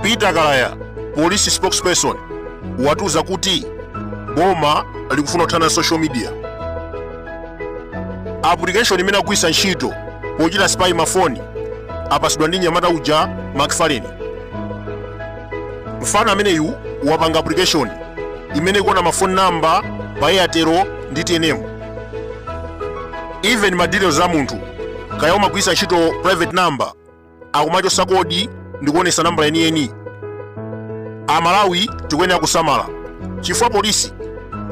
Peter Kalaya, police spokesperson, watiuza kuti boma likufuna kuthana na social media. Application imene akugwiritsa ntchito pochita spy mafoni apasidwa ndi mnyamata uja Macfarlane. Mfana ameneyu wapanga application imene ikuona ma phone number pa Airtel ndi TNM. Even ma details a munthu, kaya umagwiritsa ntchito private number, akumachosa kodi ndi kuonesa nambala yeniyeni. Amalawi tikuyenera kusamala chifukwa polisi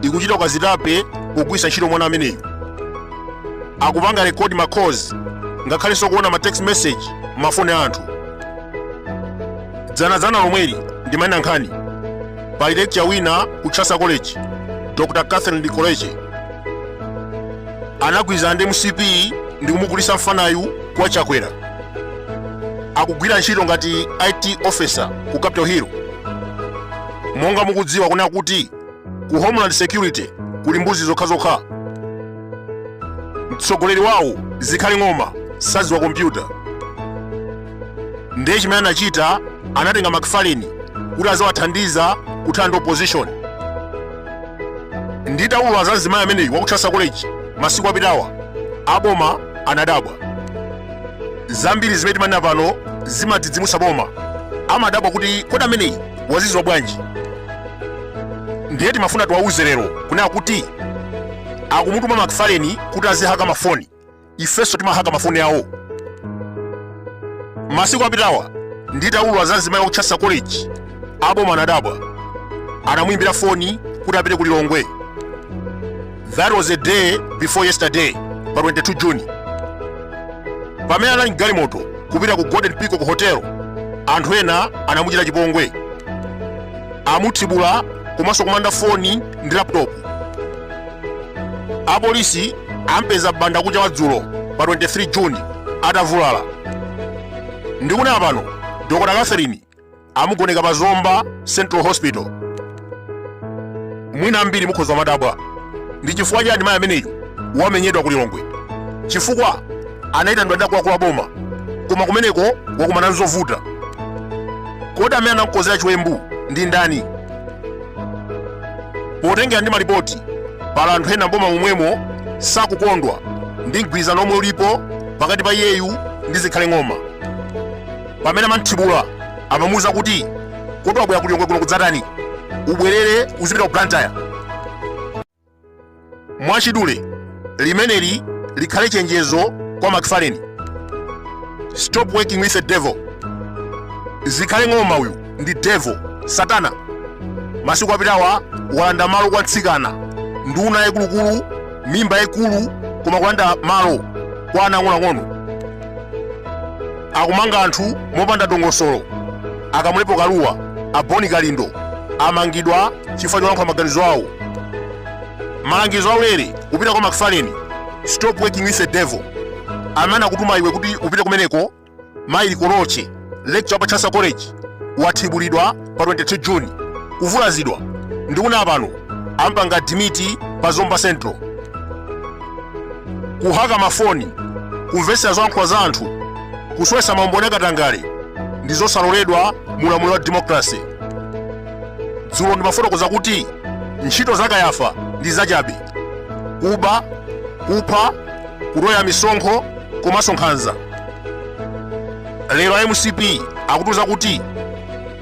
ikuchita ukazitape pogwiritsa ntchito mwana ameneyu. Akupanga record ma calls, ngakhalenso kuona ma text message mafoni a anthu. Dzanadzana lomweli ndimanena nkhani pali lecturer wina ku Chancellor College, Dr Catherine Likoleche, anagwirizana ndi MCP ndi kumugulitsa mfanayu kwa Chakwera. Akugwira ntchito ngati IT officer ku Capitol Hill. Monga mukudziwa kunena kuti ku Homeland Security kuli mbuzi zokhazokha, mtsogoleri wawo Zikhale Ng'oma saziwa kompyuta. Ndiye chimene anachita, anatenga Macfarlane kuti azawathandiza kuthana ndi opposition. Nditaulula za mzimayi ameneyu wa ku Chancellor College masiku apitawa, aboma anadabwa. Zambiri zimene timanena pano zimadzidzimutsa boma. Amadabwa kuti kodi ameneyi waziziwa bwanji? Ndiye timafuna tiwauze lero kunena kuti akumutuma Macfarlane kuti azihaka mafoni, ifenso timahaka mafoni awo. Masiku apitawa nditaulula za mzimayi wa ku Chancellor College, aboma anadabwa. Anamuimbira foni kuti apite ku Lilongwe. That was a day before yesterday, pa 22 June. Pamene anali mgalimoto kupita ku Golden Peacock Hotel, anthu ena anamuchita chipongwe, amuthibula komanso kumulanda foni ndi laptop. Apolisi ampeza banda kucha wa dzulo pa 23 June atavulala. Ndikunena pano, Dr Catherine amugoneka pa Zomba Central Hospital. Mwina ambiri mukhoza kumadabwa ndi chifukwa chani mayi ameneyu wamenyedwa ku Lilongwe, chifukwa anayitanidwa ndi akuluakulu a boma, koma kumeneko wakumana nzovuta. Kodi amene anamkonzera chiwembu ndi ndani? Potengera ndi malipoti, pali anthu ena mboma momwemo sakukondwa ndi mgwirizano omwe ulipo pakati pa iyeyu ndi Zikhale Ng'oma. Pamene amamthibula amamuuza kuti, kodi wabwera ku Lilongwe kuno kudzatani? Ubwerere uzipita ku Blantyre. Mwachidule, limeneli likhale chenjezo kwa Macfarlane: stop working with the devil. Zikhale Ng'oma uyu ndi devil, satana. Masiku apitawa walanda malo kwa mtsikana, nduna yaikuluikulu, mimba yaikulu, koma kulanda malo kwa ana ang'onoang'ono. Akumanga anthu mopanda dongosolo. A Kamlepo Kalua, a Bon Kalindo amangidwa chifukwa cholankhula maganizo awo. Malangizo aulere kupita kwa Macfarlane: stop working with the devil. Amene akutuma iwe kuti upite kumeneko, mayi Likoloche, lecturer pa Chancellor College, wathibulidwa pa 22 June, kuvulazidwa. Ndikunena pano ampanga admit pa Zomba Central. Kuhaka mafoni, kumvetsera zolankhula za anthu, kusowetsa maumboni akatangale ndi zosaloledwa mu ulamuliro wa democracy. Dzulo ndimafotokoza kuti ntchito za Kayafa ndi zachabe: kuba, kupha, kutola misonkho komanso nkhanza. Lero a MCP akutiuza kuti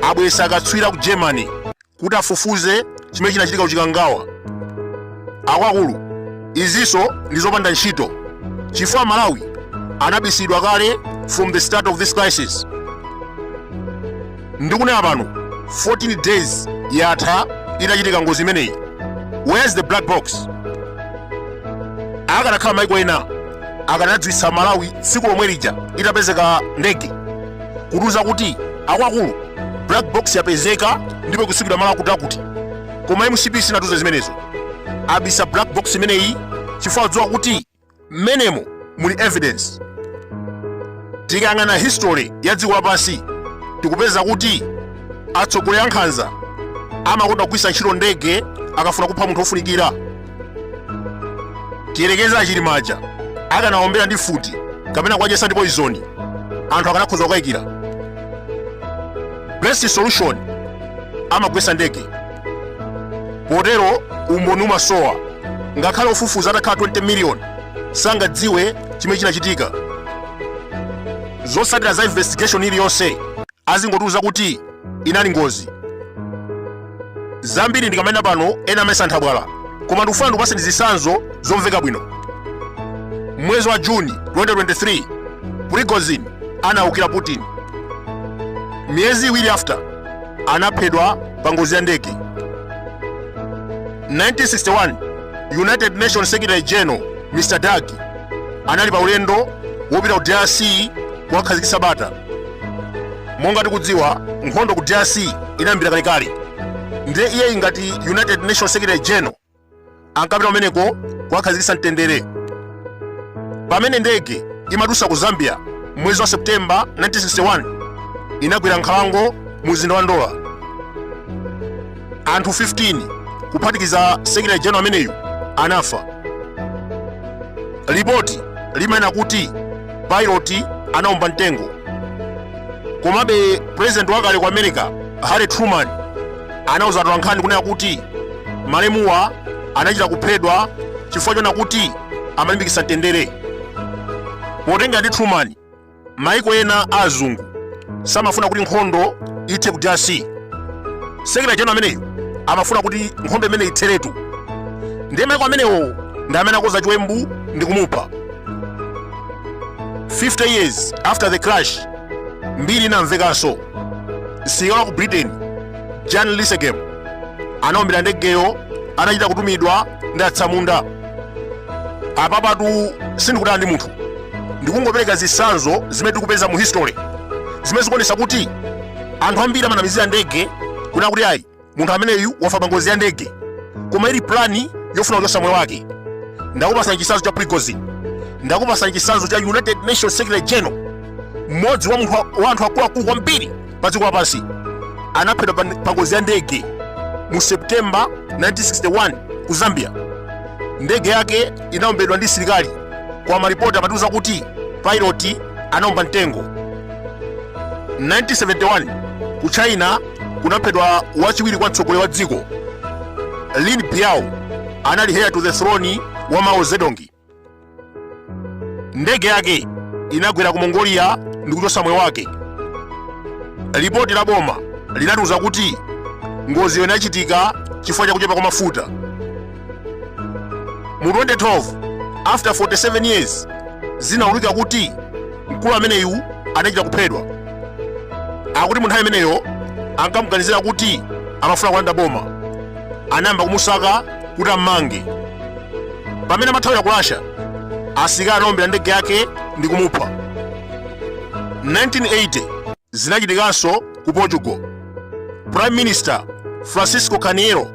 abweretsa akatswiri ku Germany kuti afufuze chimene chinachitika ku Chikangawa. Akuluakulu, izinso ndi zopanda ntchito chifukwa Malawi anabisidwa kale from the start of this crisis. Ndikunena pano 14 days yatha itachitika ngozi imeneyi. Where's the black box? Akanakhala maiko ena akanadziwitsa Malawi tsiku lomwe lija itapezeka ndege, kutiuza kuti akuluakulu, black box yapezeka ndipo ikusungidwa malo akuti akuti. Koma MCP sinatiuze zimenezo. Abisa black box imeneyi chifukwa adziwa kuti mmenemo muli evidence. Tikayang'ana history ya dziko lapansi, tikupeza kuti atsogoleri ankhanza Amakonda kugwiritsa ntchito ndege akafuna kupha munthu wofunikira. Tiyerekeze a Chilima aja akanaombera ndi mfuti kapena kuwadyetsa ndi poizoni, anthu akanakhoza kukayikira. Best solution amagwetsa ndege. Potero umboni umasowa. Ngakhale ofufuza atakhala 20 million sangadziwe chimene chinachitika. Zotsatira za investigation iliyonse azingotiuza kuti inali ngozi. Zambiri ndikamanena pano ena amayesa nthabwala, koma ndikufuna ndikupatseni zitsanzo zomveka bwino. Mwezi wa Juni 2023, Prigozhin anaukira Putin. Miyezi 2 after anaphedwa pa ngozi ya ndege. 1961, United Nations Secretary General Mr Dag anali pa ulendo wopita ku DRC kukakhazikitsa bata. Monga tikudziwa, nkhondo ku DRC inayambira kalekale, ndiye iyeyi ngati United Nations Secretary General ankapita kumeneko kukakhazikitsa mtendere. Pamene ndege imadusa ku Zambia mwezi wa September 1961, inagwera nkhalango mu mzinda wa Ndola. Anthu 15 kuphatikiza Secretary General ameneyu anafa. Lipoti limanena kuti pilot anaomba mtengo. Komabe president wakale ku America Harry Truman anauza atolankhani kunena kuti malemuwa anachita kuphedwa chifukwa chona kuti amalimbikitsa mtendere. Potengera ndi Truman, maiko ena a azungu samafuna kuti nkhondo ithe ku DRC. Secretary General ameneyu amafuna kuti nkhondo imeneyi itheretu, ndiye maiko amenewo ndi amene akonza chiwembu ndi kumupha. 50 years after the crash, mbiri inamvekanso. Msilikali wa ku Britain Jan Risseghem anaombera ndegeyo anachita kutumidwa ndi atsamunda. Apapatu sindikudana ndi munthu, ndikungopereka zitsanzo zimene tikupeza mu history zimene zikuonetsa kuti anthu ambiri amanamizira ndege kunena kuti ayi, munthu ameneyu wafa pa ngozi ya ndege, koma ili plani yofuna kuchotsa moyo wake. Ndakupasani chitsanzo cha Prigozhin, ndakupasani chitsanzo cha United Nations Secretary General, mmodzi wa anthu akuluakulu kwambiri pa dziko lapansi, anaphedwa pa ngozi ya ndege mu September 1961 ku Zambia. Ndege yake inaombedwa ndi msilikali, koma malipoti amatiuza kuti pilot anaomba mtengo. 1971, ku China kunaphedwa wachiwiri kwa mtsogoleri wa dziko Lin Biao, anali heir to the throne wa Mao Zedong. Ndege yake inagwera ku Mongolia ndi kuchotsa moyo wake. Lipoti la boma linatiuza kuti ngoziyo inachitika chifukwa cha kuchepa kwa mafuta. Mu 2012, after 47 years, zinaululika kuti mkulu ameneyu anachita kuphedwa. Akuti mu nthawi imeneyo ankamuganizira kuti amafuna kulanda boma, anayamba kumusaka kuti ammange. Pamene amathawira ku Russia, asilikali anaombera ndege yake ndi kumupha. 1980, zinachitikanso ku Portugal. Prime Minister Francisco Carneiro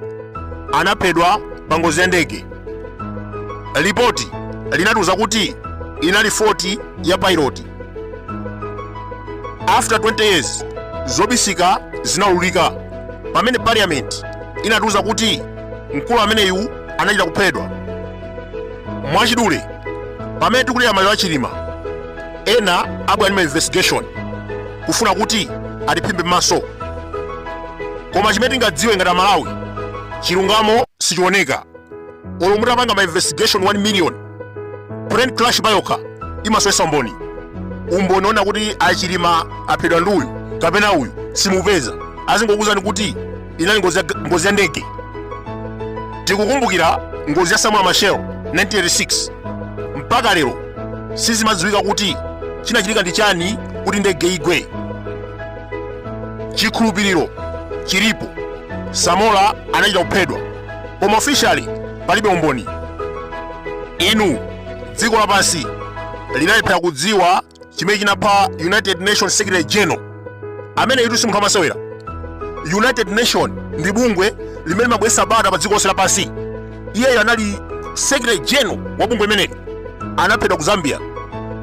anaphedwa pa ngozi ya ndege. Lipoti linatiuza kuti inali fault ya pilot. After 20 years, zobisika zinaululika pamene parliament inatiuza kuti mkulu ameneyu anachita kuphedwa. Mwachidule, pamene tikulira maliro a Chilima, ena abwera ndi ma investigation kufuna kuti atiphimbe m'maso, koma chimene tingadziwe ngati Amalawi, chilungamo sichioneka olo mutapanga ma investigation 1 million. Plane crash payokha imasowetsa umboni. Umboni ona kuti achilima aphedwa ndi uyu kapena uyu simupeza, azingokuuzani kuti inali ngozi ya ndege. Tikukumbukira ngozi ya Samora Machel 1986, mpaka lero sizimadziwika kuti chinachitika ndi chani kuti ndege igwe. Chikhulupiriro chilipo Samora anachita kuphedwa, koma officially palibe umboni. Inu, dziko lapansi linalephera kudziwa chimene chinapha United Nations Secretary General amene itu si munthu amasewera. United Nation ndi bungwe limene limabweretsa bata pa dziko lonse lapansi. Iyeyo anali Secretary General wa bungwe limeneli, anaphedwa ku Zambia,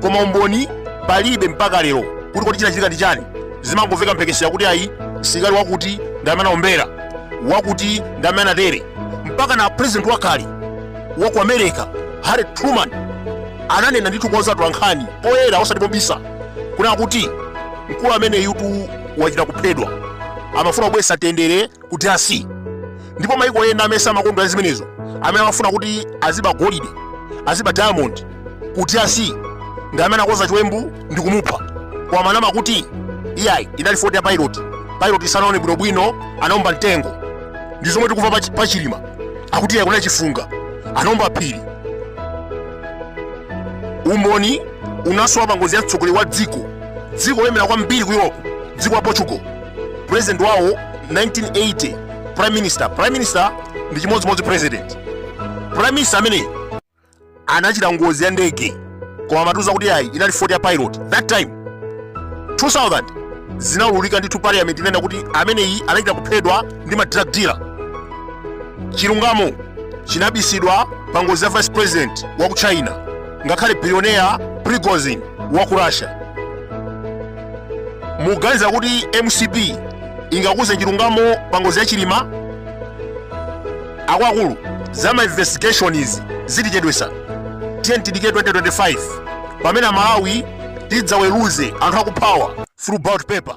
koma umboni palibe mpaka lero kuti kodi chinachitika ndi chani. Zimangomveka mphekesera kuti ayi, msilikali wakuti ndi amene anaombera. Wakuti ndi amene anatere. Mpaka na president wakale wa ku America, Harry Truman, ananena ndithu kwa atolankhani poyera, osati pobisa, kunena kuti mkulu ameneyutu wachita kuphedwa, amafuna kubweretsa mtendere ku DRC. Ndipo maiko ena amene samakondwera zimenezo, amene amafuna kuti aziba golide, aziba diamond ku DRC, ndi amene akonza chiwembu ndi kumupha. Koma amanama kuti iyayi, inali fault ya pilot, pilot sanaone bwinobwino, anaomba mtengo. Ndi zomwe tikumva pa Chilima, akuti iyayi, kunali chifunga, anaomba phiri. Umboni unasowa pa ngozi ya mtsogoleri wa dziko lolemera kwambiri ku Europe, dziko la Portugal. President wawo 1980, prime minister ndi chimodzimodzi president, prime minister ameneyi anachita ngozi ya ndege, koma amatiuza kuti ayi, inali fault ya pilot. That time 2000 zinaululika ndithu, parliament inanena kuti ameneyi anachita kuphedwa ndi ma drug dealer. Chilungamo chinabisidwa pa ngozi ya vice president wa ku China, ngakhale billionaire Prigozhin wa ku Russia. Muganiza kuti MCP ingakuze chilungamo pa ngozi ya Chilima? Akuluakulu, za ma investigation izi zitichedwesa. Tiye tidikire 2025 pamene Amalawi tidzaweruze anthu akuphawa through ballot paper.